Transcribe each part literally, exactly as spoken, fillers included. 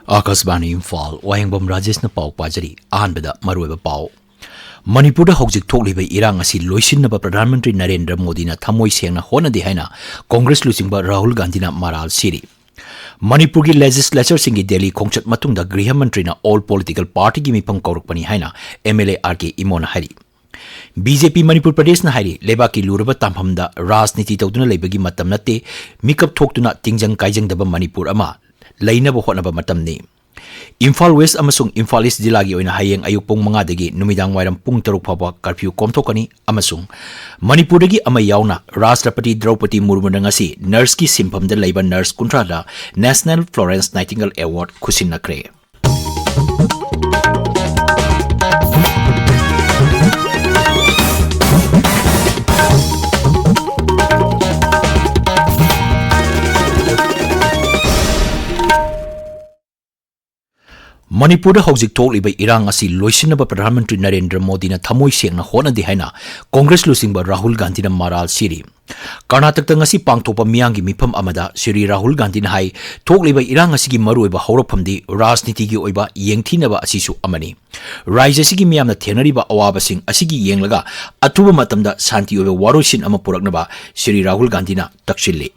ꯑꯥꯀꯥꯁꯕꯥꯅꯤ ꯏꯝꯐꯥꯜ, ꯋꯥꯍꯦꯡꯕꯝ ꯔꯥꯖꯦꯁꯅ ꯄꯥꯎ ꯄꯥꯖꯔꯤ꯫ ꯑꯍꯥꯟꯕꯗ ꯃꯔꯨꯑꯣꯏꯕ ꯄꯥꯎ꯫ ꯃꯅꯤꯄꯨꯔꯗ ꯍꯧꯖꯤꯛ ꯊꯣꯛꯂꯤꯕ ꯏꯔꯥꯡ ꯑꯁꯤ ꯂꯣꯏꯁꯤꯟꯅꯕ ꯄ꯭ꯔꯙꯥꯟ ꯃꯟꯇ꯭ꯔꯤ ꯅꯔꯦꯟꯗ꯭ꯔ ꯃꯣꯗꯤꯅ ꯊꯃꯣꯏ ꯁꯦꯡꯅ ꯍꯣꯠꯅꯗꯦ ꯍꯥꯏꯅ ꯀꯣꯡꯒ꯭ꯔꯦꯁ ꯂꯨꯆꯤꯡꯕ ꯔꯥꯍꯨꯜ ꯒꯥꯟꯙꯤꯅ ꯃꯔꯥꯜ ꯁꯤꯔꯤ꯫ ꯃꯅꯤꯄꯨꯔꯒꯤ ꯂꯦꯖꯤꯁꯂꯦꯆꯔꯁꯤꯡꯒꯤ ꯗꯦꯜꯂꯤ ꯈꯣꯡꯆꯠ ꯃꯇꯨꯡꯗ ꯒ꯭ꯔꯤꯍ ꯃꯟꯇ꯭ꯔꯤꯅ ꯑꯣꯜ ꯄꯣꯂꯤꯇꯤꯀꯦꯜ ꯄꯥꯔꯇꯤꯒꯤ ꯃꯤꯐꯝ ꯀꯧꯔꯛꯄꯅꯤ ꯍꯥꯏꯅ ꯑꯦꯝ ꯑꯦꯜ ꯑꯦ ꯑꯥꯔ ꯀꯦ ꯏꯃꯣꯅ ꯍꯥꯏꯔꯤ꯫ ꯕꯤ ꯖꯦ ꯄꯤ ꯃꯅꯤꯄꯨꯔ ꯄ꯭ꯔꯗꯦꯁꯅ ꯍꯥꯏꯔꯤ, ꯂꯩꯕꯥꯛꯀꯤ ꯂꯨꯔꯕ ꯇꯥꯟꯐꯝꯗ ꯔꯥꯖꯅꯤꯇꯤ ꯇꯧꯗꯨꯅ ꯂꯩꯕꯒꯤ ꯃꯇꯝ ꯅꯠꯇꯦ, ꯃꯤꯀꯞ ꯊꯣꯛꯇꯨꯅ ꯇꯤꯡꯖꯪ ꯀꯥꯏꯖꯪꯗꯕ ꯃꯅꯤꯄꯨꯔ ꯑꯃ ꯂꯩꯅꯕ ꯍꯣꯠꯅꯕ ꯃꯇꯝꯅꯤ꯫ ꯏꯝꯐꯥꯜ ꯋꯦꯁ ꯑꯃꯁꯨꯡ ꯏꯝꯐꯥꯜ ꯏꯁ ꯖꯤꯂꯥꯒꯤ ꯑꯣꯏꯅ ꯍꯌꯦꯡ ꯑꯌꯨꯛ ꯄꯨꯡ ꯃꯉꯥꯗꯒꯤ ꯅꯨꯃꯤꯗꯥꯡ ꯋꯥꯏꯔꯝ ꯄꯨꯡ ꯇꯔꯨꯛ ꯐꯥꯎꯕ ꯀꯔꯐ꯭ꯌꯨ ꯀꯣꯝꯊꯣꯛꯀꯅꯤ ꯑꯃꯁꯨꯡ ꯃꯅꯤꯄꯨꯔꯗꯒꯤ ꯑꯃ ꯌꯥꯎꯅ ꯔꯥꯁꯇ꯭ꯔꯄꯇꯤ ꯗ꯭ꯔꯧꯄꯗꯤ ꯃꯨꯔꯃꯨꯅ ꯉꯁꯤ ꯅꯔꯁꯀꯤ ꯁꯤꯟꯐꯝꯗ ꯂꯩꯕ ꯅꯔꯁ ꯀꯨꯟꯊ꯭ꯔꯥꯗ National Florence Nightingale Award ꯈꯨꯠꯁꯤꯟꯅꯈ꯭ꯔꯦ꯫ ꯃꯅꯤꯄꯨꯔꯗ ꯍꯧꯖꯤꯛ ꯊꯣꯛꯂꯤꯕ ꯏꯔꯥꯡ ꯑꯁꯤ ꯂꯣꯏꯁꯤꯟꯅꯕ ꯄ꯭ꯔꯙꯥꯟ ꯃꯟꯇ꯭ꯔꯤ ꯅꯔꯦꯟꯗ꯭ꯔ ꯃꯣꯗꯤꯅ ꯊꯃꯣꯏ ꯁꯦꯡꯅ ꯍꯣꯠꯅꯗꯦ ꯍꯥꯏꯅ ꯀꯣꯡꯒ꯭ꯔꯦꯁ ꯂꯨꯆꯤꯡꯕ ꯔꯥꯍꯨꯜ ꯒꯥꯟꯙꯤꯅ ꯃꯔꯥꯜ ꯁꯤꯔꯤ꯫ ꯀꯔꯅꯥꯇꯀꯇ ꯉꯁꯤ ꯄꯥꯡꯊꯣꯛꯄ ꯃꯤꯌꯥꯝꯒꯤ ꯃꯤꯐꯝ ꯑꯃꯗ ꯁ꯭ꯔꯤ ꯔꯥꯍꯨꯜ ꯒꯥꯟꯙꯤꯅ ꯍꯥꯏ, ꯊꯣꯛꯂꯤꯕ ꯏꯔꯥꯡ ꯑꯁꯤꯒꯤ ꯃꯔꯨꯑꯣꯏꯕ ꯍꯧꯔꯛꯐꯝꯗꯤ ꯔꯥꯖꯅꯤꯇꯤꯒꯤ ꯑꯣꯏꯕ ꯌꯦꯡꯊꯤꯅꯕ ꯑꯁꯤꯁꯨ ꯑꯃꯅꯤ꯫ ꯔꯥꯖ꯭ꯌ ꯑꯁꯤꯒꯤ ꯃꯤꯌꯥꯝꯅ ꯊꯦꯡꯅꯔꯤꯕ ꯑꯋꯥꯕꯁꯤꯡ ꯑꯁꯤꯒꯤ ꯌꯦꯡꯂꯒ ꯑꯊꯨꯕ ꯃꯇꯝꯗ ꯁꯥꯟꯇꯤ ꯑꯣꯏꯕ ꯋꯥꯔꯣꯏꯁꯤꯟ ꯑꯃ ꯄꯨꯔꯛꯅꯕ ꯁ꯭ꯔꯤ ꯔꯥꯍꯨꯜ ꯒꯥꯟꯙꯤꯅ ꯇꯛꯁꯤꯜꯂꯤ꯫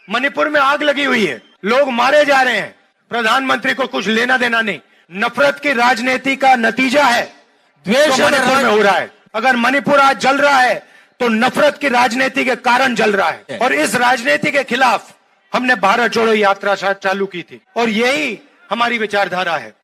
मणिपुर में आग लगी हुई है, लोग मारे जा रहे हैं, प्रधानमंत्री को कुछ लेना देना नहीं। नफरत की राजनीति का नतीजा है जो द्वेष और मणिपुर में हो रहा है। अगर मणिपुर आज जल रहा है तो नफरत की राजनीति के कारण जल रहा है, और इस राजनीति के खिलाफ हमने भारत जोड़ो यात्रा शा-, चालू की थी, और यही हमारी विचारधारा है।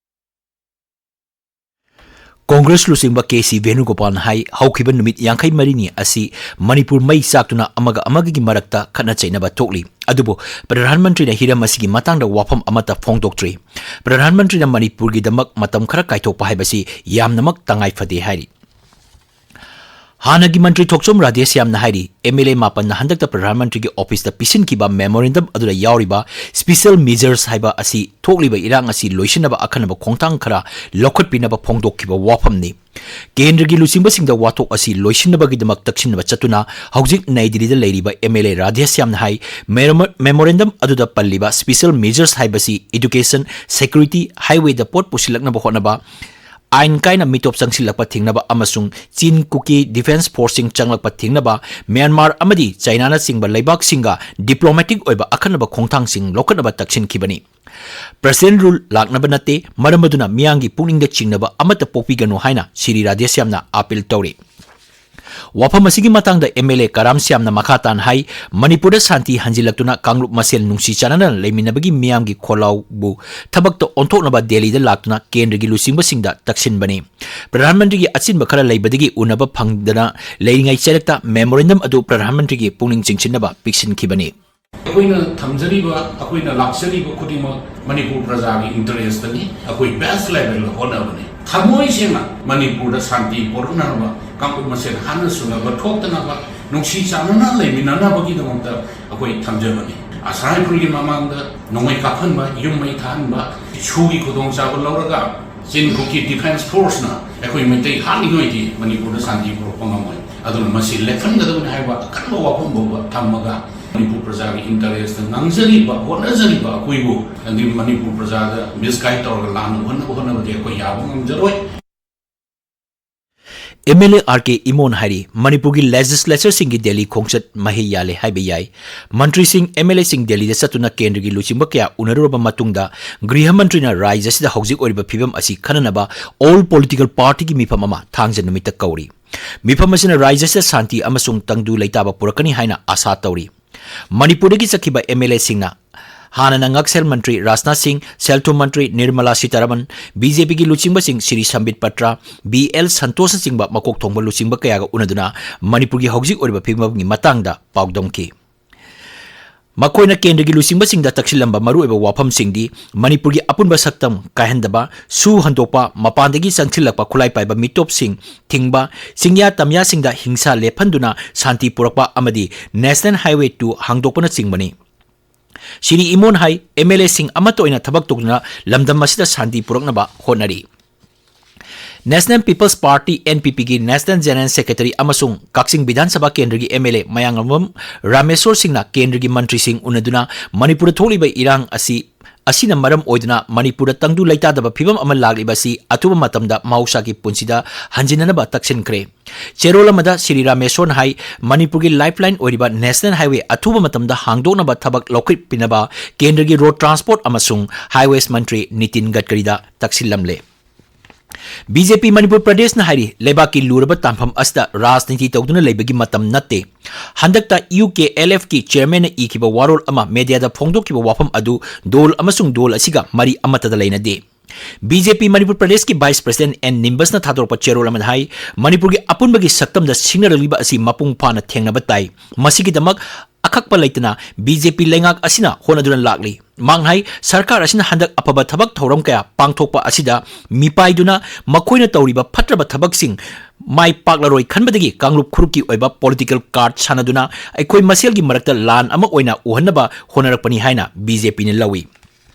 ꯀꯣꯡꯒ꯭ꯔꯦꯁ ꯂꯨꯆꯤꯡꯕ ꯀꯦ ꯁꯤ ꯚꯦꯅꯨꯒꯣꯄꯥꯜꯅ ꯍꯥꯏ, ꯍꯧꯈꯤꯕ ꯅꯨꯃꯤꯠ ꯌꯥꯡꯈꯩ ꯃꯔꯤꯅꯤ ꯑꯁꯤ ꯃꯅꯤꯄꯨꯔ ꯃꯩ ꯆꯥꯛꯇꯨꯅ ꯑꯃꯒ ꯑꯃꯒꯒꯤ ꯃꯔꯛꯇ ꯈꯠꯅ ꯆꯩꯅꯕ ꯊꯣꯛꯂꯤ꯫ ꯑꯗꯨꯕꯨ ꯄ꯭ꯔꯙꯥꯟ ꯃꯟꯇ꯭ꯔꯤꯅ ꯍꯤꯔꯝ ꯑꯁꯤꯒꯤ ꯃꯇꯥꯡꯗ ꯋꯥꯐꯝ ꯑꯃꯠꯇ ꯐꯣꯡꯗꯣꯛꯇ꯭ꯔꯤ꯫ ꯄ꯭ꯔꯙꯥꯟ ꯃꯟꯇ꯭ꯔꯤꯅ ꯃꯅꯤꯄꯨꯔꯒꯤꯗꯃꯛ ꯃꯇꯝ ꯈꯔ ꯀꯥꯏꯊꯣꯛꯄ ꯍꯥꯏꯕꯁꯤ ꯌꯥꯝꯅꯃꯛ ꯇꯉꯥꯏ ꯐꯗꯦ ꯍꯥꯏꯔꯤ꯫ ꯍꯥꯟꯅꯒꯤ ꯃꯟꯇ꯭ꯔꯤ ꯊꯣꯛꯆꯣꯝ ꯔꯥꯙꯦꯁ꯭ꯌꯥꯝꯅ ꯍꯥꯏꯔꯤ, ꯑꯦꯝ ꯑꯦꯜ ꯑꯦ ꯃꯥꯄꯟꯅ ꯍꯟꯗꯛꯇ ꯄ꯭ꯔꯙꯥꯟ ꯃꯟꯇ꯭ꯔꯤꯒꯤ ꯑꯣꯐꯤꯁꯇ ꯄꯤꯁꯤꯟꯈꯤꯕ ꯃꯦꯃꯣꯔꯦꯟꯗꯝ ꯑꯗꯨꯗ ꯌꯥꯎꯔꯤꯕ special measures ꯍꯥꯏꯕ ꯑꯁꯤ ꯊꯣꯛꯂꯤꯕ ꯏꯔꯥꯡ ꯑꯁꯤ ꯂꯣꯏꯁꯤꯟꯅꯕ ꯑꯈꯟꯅꯕ ꯈꯣꯡꯊꯥꯡ ꯈꯔ ꯂꯧꯈꯠꯄꯤꯅꯕ ꯐꯣꯡꯗꯣꯛꯈꯤꯕ ꯋꯥꯐꯝꯅꯤ꯫ ꯀꯦꯟꯗ꯭ꯔꯒꯤ ꯂꯨꯆꯤꯡꯕꯁꯤꯡꯗ ꯋꯥꯊꯣꯛ ꯑꯁꯤ ꯂꯣꯏꯁꯤꯟꯅꯕꯒꯤꯗꯃꯛ ꯇꯛꯁꯤꯟꯅꯕ ꯆꯠꯇꯨꯅ ꯍꯧꯖꯤꯛ ꯅꯩ ꯗꯤꯜꯂꯤꯗ ꯂꯩꯔꯤꯕ ꯑꯦꯝ ꯑꯦꯜ ꯑꯦ ꯔꯥꯙꯦꯁ꯭ꯌꯥꯝꯅ ꯍꯥꯏ, ꯃꯦꯔꯣꯃ-, ꯃꯦꯃꯣꯔꯦꯟꯗꯝ ꯑꯗꯨꯗ ꯄꯜꯂꯤꯕ special measures ꯍꯥꯏꯕꯁꯤ education, security, highwayꯗ ꯄꯣꯠ ꯄꯨꯁꯤꯜꯂꯛꯅꯕ ꯍꯣꯠꯅꯕ, ꯑꯥꯏꯟ ꯀꯥꯏꯅ ꯃꯤꯇꯣꯞ ꯆꯪꯁꯤꯜꯂꯛꯄ ꯊꯤꯡꯅꯕ ꯑꯃꯁꯨꯡ ꯆꯤꯟ ꯀꯨꯀꯤ defence forceꯁꯤꯡ ꯆꯪꯂꯛꯄ ꯊꯤꯡꯅꯕ ꯃ꯭ꯌꯥꯟꯃꯥꯔ ꯑꯃꯗꯤ ꯆꯥꯏꯅꯥꯅꯆꯤꯡꯕ ꯂꯩꯕꯥꯛꯁꯤꯡꯒ diplomatic ꯑꯣꯏꯕ ꯑꯈꯟꯅꯕ ꯈꯣꯡꯊꯥꯡꯁꯤꯡ ꯂꯧꯈꯠꯅꯕ ꯇꯛꯁꯤꯟꯈꯤꯕꯅꯤ꯫ President rule ꯂꯥꯛꯅꯕ ꯅꯠꯇꯦ, ꯃꯔꯝ ꯑꯗꯨꯅ ꯃꯤꯌꯥꯝꯒꯤ ꯄꯨꯛꯅꯤꯡꯗ ꯆꯤꯡꯅꯕ ꯑꯃꯠꯇ ꯄꯣꯛꯄꯤꯒꯅꯨ ꯍꯥꯏꯅ ꯁꯤꯔꯤ ꯔꯥꯙꯦꯁ꯭ꯌꯥꯝꯅ appeal ꯇꯧꯔꯤ꯫ ꯋꯥꯐꯝ ꯑꯁꯤꯒꯤ ꯃꯇꯥꯡꯗ ꯑꯦꯝ ꯑꯦꯜ ꯑꯦ ꯀꯔꯥꯝ ꯁ꯭ꯌꯥꯝꯅ ꯃꯈꯥ ꯇꯥꯅ ꯍꯥꯏ, ꯃꯅꯤꯄꯨꯔꯗ ꯁꯥꯟꯇꯤ ꯍꯟꯖꯤꯜꯂꯛꯇꯨꯅ ꯀꯥꯡꯂꯨꯞ ꯃꯁꯦꯜ ꯅꯨꯡꯁꯤ ꯆꯥꯟꯅꯅ ꯂꯩꯃꯤꯟꯅꯕꯒꯤ ꯃꯤꯌꯥꯝꯒꯤ ꯈꯣꯜꯂꯥꯎꯕꯨ ꯊꯕꯛꯇ ꯑꯣꯟꯊꯣꯛꯅꯕ ꯗꯦꯜꯂꯤꯗ ꯂꯥꯛꯇꯨꯅ ꯀꯦꯟꯗ꯭ꯔꯒꯤ ꯂꯨꯆꯤꯡꯕꯁꯤꯡꯗ ꯇꯛꯁꯤꯟꯕꯅꯤ꯫ ꯄ꯭ꯔꯙꯥꯟ ꯃꯟꯇ꯭ꯔꯤꯒꯤ ꯑꯆꯤꯟꯕ ꯈꯔ ꯂꯩꯕꯗꯒꯤ ꯎꯅꯕ ꯐꯪꯗꯅ ꯂꯩꯔꯤꯉꯩ ꯆꯩꯔꯛꯇ ꯃꯦꯃꯣꯔꯦꯟꯗꯝ ꯑꯗꯨ ꯄ꯭ꯔꯙꯥꯟ ꯃꯟꯇ꯭ꯔꯤꯒꯤ ꯄꯨꯛꯅꯤꯡ ꯆꯤꯡꯁꯤꯟꯅꯕ ꯄꯤꯛꯁꯤꯟꯈꯤꯕꯅꯤ꯫ ꯑꯩꯈꯣꯏꯅ ꯊꯝꯖꯔꯤꯕ, ꯑꯩꯈꯣꯏꯅ ꯂꯥꯛꯆꯔꯤꯕ ꯈꯨꯗꯤꯡꯃꯛ ꯃꯅꯤꯄꯨꯔ ꯄ꯭ꯔꯖꯥꯒꯤ interestꯅꯤ꯫ ꯑꯩꯈꯣꯏ best levelꯗ ꯍꯣꯠꯅꯕꯅꯤ꯫ ꯊꯃꯣꯏ ꯁꯦꯡꯅ ꯃꯅꯤꯄꯨꯔꯗ ꯁꯥꯟꯇꯤ ꯄꯣꯔꯛꯅꯕ, ꯀꯥꯡꯂꯨꯞ ꯃꯁꯦꯜ ꯍꯥꯠꯅ ꯁꯨꯅꯕ ꯊꯣꯛꯇꯅꯕ, ꯅꯨꯡꯁꯤ ꯆꯥꯟꯅꯅ ꯂꯩꯃꯤꯟꯅꯅꯕꯒꯤꯗꯃꯛꯇ ꯑꯩꯈꯣꯏ ꯊꯝꯖꯕꯅꯤ꯫ ꯑꯁꯥ ꯔꯥꯏꯐꯜꯒꯤ ꯃꯃꯥꯡꯗ ꯅꯣꯡꯃꯩ ꯀꯥꯞꯍꯟꯕ, ꯌꯨꯝ ꯃꯩ ꯊꯥꯍꯟꯕ, ꯁꯨꯒꯤ ꯈꯨꯗꯣꯡꯆꯥꯕ ꯂꯧꯔꯒ ꯆꯤꯟ ꯀꯨꯀꯤ defence forceꯅ ꯑꯩꯈꯣꯏ ꯃꯩꯇꯩ ꯍꯥꯠꯂꯤꯉꯩꯗꯤ ꯃꯅꯤꯄꯨꯔꯗ ꯁꯥꯟꯇꯤ ꯄꯨꯔꯛꯄ ꯉꯝꯃꯣꯏ꯫ ꯑꯗꯨꯅ ꯃꯁꯤ ꯂꯦꯞꯍꯟꯒꯗꯕꯅꯤ ꯍꯥꯏꯕ ꯑꯀꯟꯕ ꯋꯥꯐꯝ ꯐꯥꯎꯕ ꯊꯝꯃꯒ ꯃꯅꯤꯄꯨꯔ ꯄ꯭ꯔꯖꯥꯒꯤ interestꯇ ꯉꯥꯡꯖꯔꯤꯕ, ꯍꯣꯠꯅꯖꯔꯤꯕ ꯑꯩꯈꯣꯏꯕꯨ, ꯑꯗꯒꯤ ꯃꯅꯤꯄꯨꯔ ꯄ꯭ꯔꯖꯥꯗ misguide ꯇꯧꯔꯒ ꯂꯥꯟꯅ ꯎꯍꯟꯅꯕ ꯍꯣꯠꯅꯕꯗꯤ ꯑꯩꯈꯣꯏ ꯌꯥꯕ ꯉꯝꯖꯔꯣꯏ꯫ ꯑꯦꯝ ꯑꯦꯜ ꯑꯦ ꯑꯥꯔ ꯀꯦ ꯏꯃꯣꯟ ꯍꯥꯏꯔꯤ, ꯃꯅꯤꯄꯨꯔꯒꯤ legislatureꯁꯤꯡꯒꯤ ꯗꯦꯜꯂꯤ ꯈꯣꯡꯆꯠ ꯃꯍꯩ ꯌꯥꯜꯂꯦ ꯍꯥꯏꯕ ꯌꯥꯏ꯫ ꯃꯟꯇ꯭ꯔꯤꯁꯤꯡ, ꯑꯦꯝ ꯑꯦꯜ ꯑꯦꯁꯤꯡ ꯗꯦꯜꯂꯤꯗ ꯆꯠꯇꯨꯅ ꯀꯦꯟꯗ꯭ꯔꯒꯤ ꯂꯨꯆꯤꯡꯕ ꯀꯌꯥ ꯎꯅꯔꯨꯔꯕ ꯃꯇꯨꯡꯗ, ꯒ꯭ꯔꯤꯍ ꯃꯟꯇ꯭ꯔꯤꯅ ꯔꯥꯖ꯭ꯌ ꯑꯁꯤꯗ ꯍꯧꯖꯤꯛ ꯑꯣꯏꯔꯤꯕ ꯐꯤꯕꯝ ꯑꯁꯤ ꯈꯟꯅꯅꯕ all political partyꯒꯤ ꯃꯤꯐꯝ ꯑꯃ ꯊꯥꯡꯖ ꯅꯨꯃꯤꯠꯇ ꯀꯧꯔꯤ꯫ ꯃꯤꯐꯝ ꯑꯁꯤꯅ ꯔꯥꯖ꯭ꯌ ꯑꯁꯤꯗ ꯁꯥꯟꯇꯤ ꯑꯃꯁꯨꯡ ꯇꯪꯗꯨ ꯂꯩꯇꯥꯕ ꯄꯨꯔꯛꯀꯅꯤ ꯍꯥꯏꯅ ꯑꯥꯁꯥ ꯇꯧꯔꯤ꯫ ꯃꯅꯤꯄꯨꯔꯗꯒꯤ ꯆꯠꯈꯤꯕ ꯑꯦꯝ ꯑꯦꯜ ꯑꯦꯁꯤꯡꯅ ꯍꯥꯟꯅꯅ ꯉꯛꯁꯦꯜ ꯃꯟꯇ꯭ꯔꯤ ꯔꯥꯖꯅꯥꯊ ꯁꯤꯡ, ꯁꯦꯜ ꯊꯨꯝ ꯃꯟꯇ꯭ꯔꯤ ꯅꯤꯔꯃꯂꯥ ꯁꯤꯇꯥꯔꯥꯃꯟ, ꯕꯤ ꯖꯦ ꯄꯤꯒꯤ ꯂꯨꯆꯤꯡꯕꯁꯤꯡ ꯁ꯭ꯔꯤ ꯁꯝꯕꯤꯠ ꯄꯇ꯭ꯔ, ꯕꯤ ꯑꯦꯜ ꯁꯟꯇꯣꯁꯅꯆꯤꯡꯕ ꯃꯀꯣꯛ ꯊꯣꯡꯕ ꯂꯨꯆꯤꯡꯕ ꯀꯌꯥꯒ ꯎꯅꯗꯨꯅ ꯃꯅꯤꯄꯨꯔꯒꯤ ꯍꯧꯖꯤꯛ ꯑꯣꯏꯔꯤꯕ ꯐꯤꯕꯝꯒꯤ ꯃꯇꯥꯡꯗ ꯄꯥꯎꯗꯝꯈꯤ꯫ ꯃꯈꯣꯏꯅ ꯀꯦꯟꯗ꯭ꯔꯒꯤ ꯂꯨꯆꯤꯡꯕꯁꯤꯡꯗ ꯇꯛꯁꯤꯜꯂꯝꯕ ꯃꯔꯨꯑꯣꯏꯕ ꯋꯥꯐꯝꯁꯤꯡꯗꯤ ꯃꯅꯤꯄꯨꯔꯒꯤ ꯑꯄꯨꯟꯕ ꯁꯛꯇꯝ ꯀꯥꯏꯍꯟꯗꯕ, ꯁꯨ ꯍꯟꯗꯣꯛꯄ, ꯃꯄꯥꯟꯗꯒꯤ ꯆꯪꯁꯤꯜꯂꯛꯄ ꯈꯨꯠꯂꯥꯏ ꯄꯥꯏꯕ ꯃꯤꯇꯣꯞꯁꯤꯡ ꯊꯤꯡꯕ, ꯆꯤꯡꯌꯥ ꯇꯝꯌꯥꯁꯤꯡꯗ ꯍꯤꯡꯁꯥ ꯂꯦꯞꯍꯟꯗꯨꯅ ꯁꯥꯟꯇꯤ ꯄꯨꯔꯛꯄ ꯑꯃꯗꯤ National Highway two ꯍꯥꯡꯗꯣꯛꯄꯅꯆꯤꯡꯕꯅꯤ꯫ ꯁꯤꯔꯤ ꯏꯃꯣꯟ ꯍꯥꯏ, MLAꯁꯤꯡ ꯑꯃꯠꯇ ꯑꯣꯏꯅ ꯊꯕꯛ ꯇꯧꯗꯨꯅ ꯂꯝꯗꯝ ꯑꯁꯤꯗ ꯁꯥꯟꯇꯤ ꯄꯨꯔꯛꯅꯕ ꯍꯣꯠꯅꯔꯤ꯫ National People's Party, NPPꯒꯤ National General Secretary ꯑꯃꯁꯨꯡ ꯀꯛꯆꯤꯡ ꯕꯤꯙꯥꯟ ꯁꯚꯥ ꯀꯦꯟꯗ꯭ꯔꯒꯤ MLA ꯃꯌꯥꯡꯂꯝꯕꯝ ꯔꯥꯃꯦꯁꯣꯔ ꯁꯤꯡꯅ ꯀꯦꯟꯗ꯭ꯔꯒꯤ ꯃꯟꯇ꯭ꯔꯤꯁꯤꯡ ꯎꯅꯗꯨꯅ ꯃꯅꯤꯄꯨꯔꯗ ꯊꯣꯛꯂꯤꯕ ꯏꯔꯥꯡ ꯑꯁꯤ, ꯑꯁꯤꯅ ꯃꯔꯝ ꯑꯣꯏꯗꯨꯅ ꯃꯅꯤꯄꯨꯔꯗ ꯇꯪꯗꯨ ꯂꯩꯇꯥꯗꯕ ꯐꯤꯕꯝ ꯑꯃ ꯂꯥꯛꯂꯤꯕ ꯑꯁꯤ ꯑꯊꯨꯕ ꯃꯇꯝꯗ ꯃꯍꯧꯁꯥꯒꯤ ꯄꯨꯟꯁꯤꯗ ꯍꯟꯖꯤꯟꯅꯅꯕ ꯇꯛꯁꯤꯟꯈ꯭ꯔꯦ꯫ ꯆꯦꯔꯣꯜ ꯑꯃꯗ ꯁꯤꯔꯤ ꯔꯥꯃꯦꯁꯣꯔꯅ ꯍꯥꯏ, ꯃꯅꯤꯄꯨꯔꯒꯤ lifeline ꯑꯣꯏꯔꯤꯕ National Highway ꯑꯊꯨꯕ ꯃꯇꯝꯗ ꯍꯥꯡꯗꯣꯛꯅꯕ ꯊꯕꯛ ꯂꯧꯈꯠꯄꯤꯅꯕ ꯀꯦꯟꯗ꯭ꯔꯒꯤ Road Transport ꯑꯃꯁꯨꯡ Highways ꯃꯟꯇ꯭ꯔꯤ ꯅꯤꯇꯤꯟ ꯒꯗꯀꯔꯤꯗ ꯇꯛꯁꯤꯜꯂꯝꯂꯦ꯫ BJP ꯃꯅꯤꯄꯨꯔ ꯄ꯭ꯔꯗꯦꯁꯅ ꯍꯥꯏꯔꯤ, ꯂꯩꯕꯥꯛꯀꯤ ꯂꯨꯔꯕ ꯇꯥꯟꯐꯝ ꯑꯁꯤꯗ ꯔꯥꯖꯅꯤꯇꯤ ꯇꯧꯗꯨꯅ ꯂꯩꯕꯒꯤ ꯃꯇꯝ ꯅꯠꯇꯦ꯫ ꯍꯟꯗꯛꯇ UKLFꯀꯤ chairmanꯅ ꯏꯈꯤꯕ ꯋꯥꯔꯣꯜ ꯑꯃ mediaꯗ ꯐꯣꯡꯗꯣꯛꯈꯤꯕ ꯋꯥꯐꯝ ꯑꯗꯨ ꯗꯣꯜ ꯑꯃꯁꯨꯡ ꯗꯣꯜ ꯑꯁꯤꯒ ꯃꯔꯤ ꯑꯃꯠꯇ ꯂꯩꯅꯗꯦ꯫ BJP ꯃꯅꯤꯄꯨꯔ ꯄ꯭ꯔꯗꯦꯁꯀꯤ Vice President N ꯅꯤꯝꯕꯁꯅ ꯊꯥꯗꯣꯔꯛꯄ ꯆꯦꯔꯣꯜ ꯑꯃꯗ ꯍꯥꯏ, ꯃꯅꯤꯄꯨꯔꯒꯤ ꯑꯄꯨꯟꯕꯒꯤ ꯁꯛꯇꯝꯗ ꯁꯤꯡꯅꯔꯛꯂꯤꯕ ꯑꯁꯤ ꯃꯄꯨꯡ ꯐꯥꯅ ꯊꯦꯡꯅꯕ ꯇꯥꯏ꯫ ꯃꯁꯤꯒꯤꯗꯃꯛ ꯑꯀꯛꯄ ꯂꯩꯇꯅ BJP ꯂꯩꯉꯥꯛ ꯑꯁꯤꯅ ꯍꯣꯠꯅꯗꯨꯅ ꯂꯥꯛꯂꯤ꯫ ꯃꯍꯥꯛꯅ ꯍꯥꯏ, ꯁꯔꯀꯥꯔ ꯑꯁꯤꯅ ꯍꯟꯗꯛ ꯑꯐꯕ ꯊꯕꯛ ꯊꯧꯔꯝ ꯀꯌꯥ ꯄꯥꯡꯊꯣꯛꯄ ꯑꯁꯤꯗ ꯃꯤꯄꯥꯏꯗꯨꯅ ꯃꯈꯣꯏꯅ ꯇꯧꯔꯤꯕ ꯐꯠꯇ꯭ꯔꯕ ꯊꯕꯛꯁꯤꯡ ꯃꯥꯏ ꯄꯥꯛꯂꯔꯣꯏ ꯈꯟꯕꯗꯒꯤ ꯀꯥꯡꯂꯨꯞ ꯈꯨꯔꯨꯞꯀꯤ ꯑꯣꯏꯕ political card ꯁꯥꯟꯅꯗꯨꯅ ꯑꯩꯈꯣꯏ ꯃꯁꯦꯜꯒꯤ ꯃꯔꯛꯇ ꯂꯥꯟ ꯑꯃ ꯑꯣꯏꯅ ꯎꯍꯟꯅꯕ ꯍꯣꯠꯅꯔꯛꯄꯅꯤ ꯍꯥꯏꯅ BJPꯅ ꯂꯧꯏ꯫